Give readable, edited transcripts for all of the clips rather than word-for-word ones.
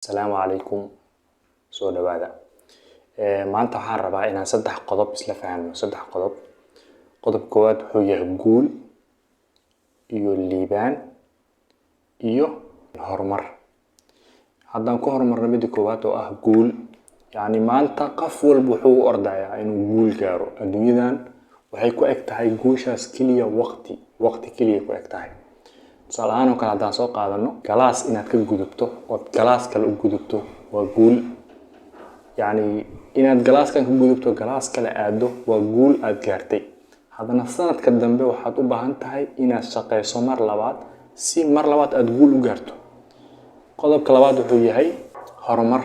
Asalaamu calaykum, soo dhawaada. Maanta waxaan rabaa inaan saddex qodob isla fahanno. Saddex qodob. Qodob koowaad wuxuu yahay guul iyo liibaan iyo horumar. Haddaan ku horumarno midda koowaad oo ah guul, yacni maanta qof walba wuxuu u ordayaa inuu guul gaaro. Adduunyadan waxay ku eg tahay guushaas keliya waqti, waqti keliya ku eg tahay. Tusaale ahaan oo kale, haddaan soo qaadano class inaad ka gudubto ood class kale u gudubto waa guul. Yacni inaad classkan ka gudubto, class kale aado, waa guul aad gaartay. Haddana sanadka dambe waxaad u baahan tahay inaad shaqeyso mar labaad si mar labaad aad guul u gaarto. Qodobka labaad wuxuu yahay horumar,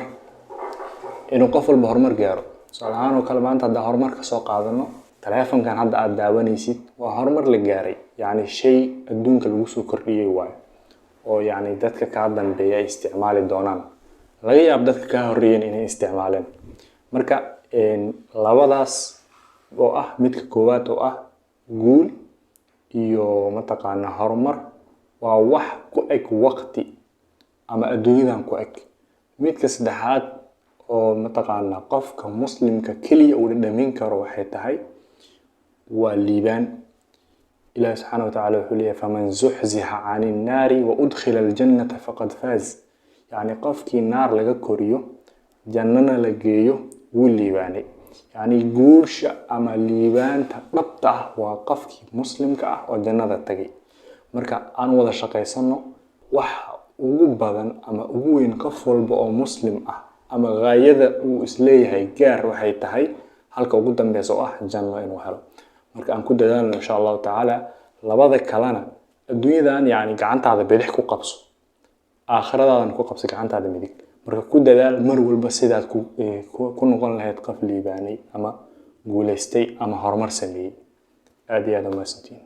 inuu qof walba horumar gaaro. Tusaale ahaan oo kale, maanta haddaan horumar ka soo qaadano taleefankan hadda aad daawanaysid, waa horumar la gaaray. Yacni shay adduunka lagu soo kordhiyey waayo oo yacni dadka kaa dambeeya ay isticmaali doonaan, laga yaabo dadka kaa horreeyeen inay isticmaaleen. Marka labadaas oo ah midka koowaad oo ah guul iyo mataqaanaa horumar, waa wax ku eg waqti ama adduunyadan ku eg. Midka saddexaad oo mataqaanaa qofka Muslimka keliya uu dhadhamin karo waxay tahay waa liibaan. Ilaahi subxaana wa tacaala wuxuu leeyahay: "فمن زحزح عن النار وأدخل الجنة فقد فاز." Yacni qofkii naar laga koriyo, jannana la geeyo, wuu liibaanay. Yacni guusha ama liibaanta dhabta ah waa qofkii Muslimka ah oo jannada tagay. Marka aan wada shaqaysano. Waxa ugu badan ama ugu weyn qof walba oo Muslim ah ama gaayada uu isleeyahay gaar waxay tahay halka ugu dambeysa oo ah janno inuu helo. Marka aan ku dadaalno, insha Allahu tacaala. Labada kalena, adduunyadan yacni gacantaada bidix ku qabso, aakhiradaadana ku qabso gacantaada midig. Marka ku dadaal mar walba sidaad ku noqon lahayd qof liibaanay ama guulaystay ama horumar sameeyey. Aad iyo aad u mahadsantihiin.